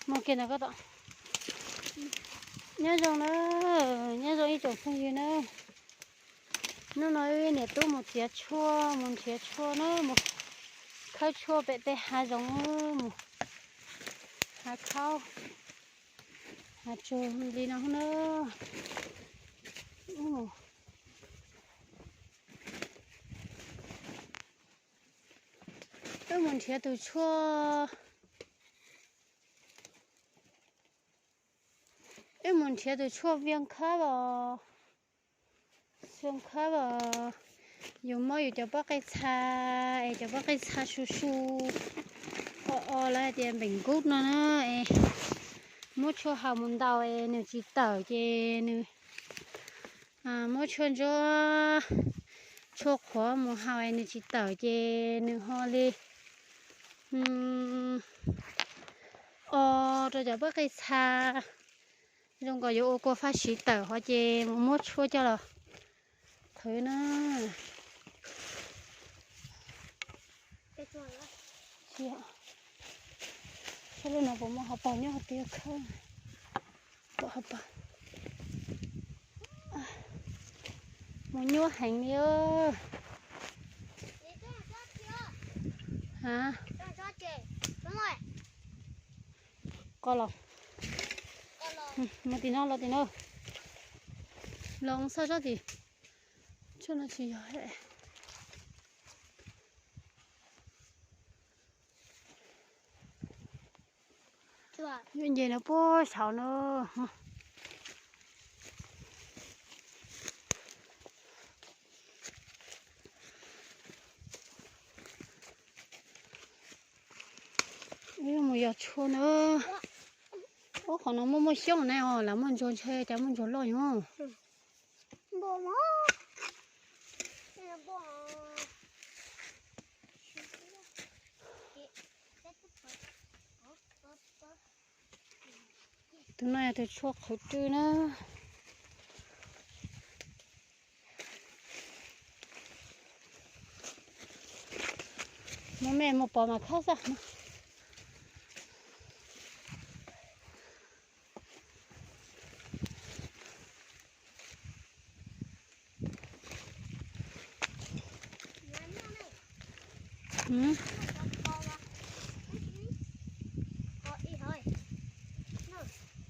Mus kiag ntawm koj tom. Nyob zoo na, nyob zoo ib tsoom phooj ywg na. Hnub no wb niam tub mus txiav tshuaj, mus nrhiav tshuaj na, mus khawb tshuaj pem tej hav zoov, mus hav khaub hav tsuag li no na. Wb mus nrhiav tus tshuaj, wb mus nrhiav tus tshuaj viaj khab os. Xyoo khab os, yus muab yus cov pob qij txha es cov pob qij txha su su, o o lawv hais tias npeem nkub no na, es muab tshuaj haus mus ntaus es nws tsis tawm ces nws, muab tshuaj ntsuab, tshuaj qhuav mus haus es nws tsis tawm ces nws ho li o rau cov pob qij txha. Zoo nkaus yuav ua kua faj siv tawm hov ces mus muab tshuaj coj los qhwv na. Saib lub no puas muaj hauv paus nyob hauv tiag khawb. Pom hauv paus. Mus nyuaj heev li. Ha, qos los. Mus tim no los tim no. Los xauj sab tim. Tshuaj no tsis yog. Yuav nce no puag saud no. Wb mus yos tshuaj na. Ub, qhov no muaj muaj xyoob ne os, lawv muaj ntsuag ntshe cas muaj ntsuag loj nyob. Tus no yog tus tshuaj qhwv rwj na. Mus me mus pom mas khawb xwb.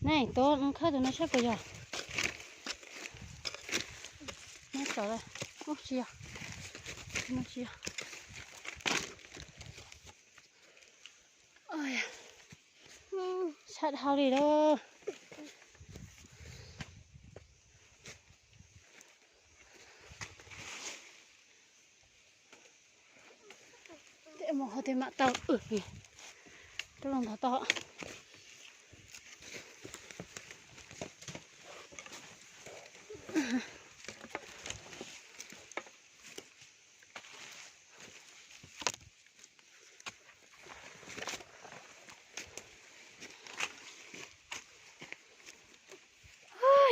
Ne, tuav khawb tus no saib puas yog. Tsis yog, tsis yog. Sab dhau li lawm. Tej mus qhov twg mam tau. Rau los ntawd tau.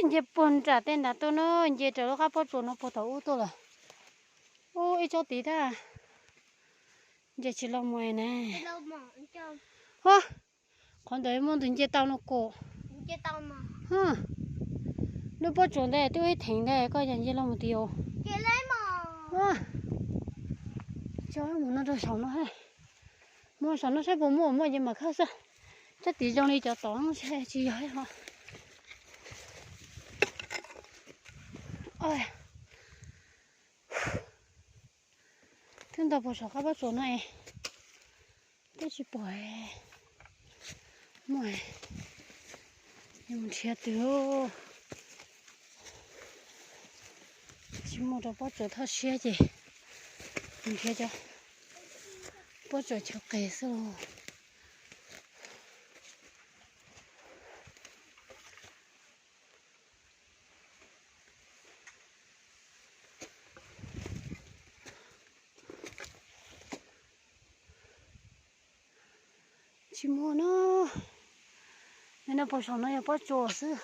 Nce puag nram tej nrad tuaj na, nce raws lub qab pob tsuas no puag thaum ub tuaj lawm. Ub, ib tsob tid tag. Nce tsis los mus na. Qhov ntawd muaj tus nce tau no kuv. Lub pob tsuas ntawd twb ib theem ntawd koj yog nce los mus tid os. Coj mus no rau saum no. Mus saum no saib puas muaj, muaj ces mam khawb xwb. Tsob tid zoo li cov tod ntshe tsis yog ho. Twb ntau puag saum qab pob tsuas no es twb tsis pom. Muaj, mus nrhiav twg. Tsis muaj rau pob tsuas thoj siab ces mus nrhiav cov pob tsuas chaw qis xwb los. Tsis muaj na. Nim no puag saum no yog pob tsuas xwb.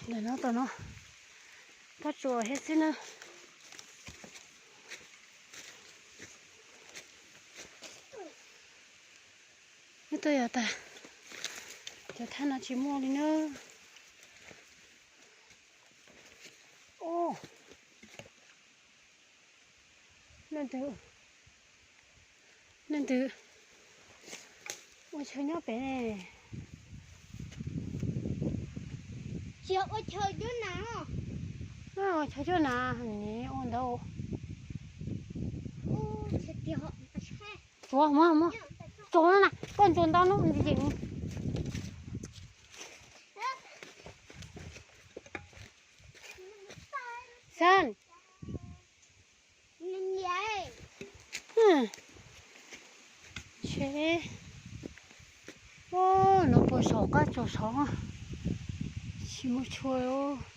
Ntawm no tom no pob tsuas thiab xwb na. Nyob tuaj yog tas. Thaj no tsis muaj li na. Ub, leej twg, leej twg ua chaw nyob pem ne? Tsis ua chaw cuab nas. Ua chaw cuab nas ne, ua ntawd. Tsuav, muab, muab. Tsuav no na, koj ntsuas ntau no ntxim ntxim. Xan. Tsheb. Ub, no puas saum qab tsaus saud, tsis muaj tshua.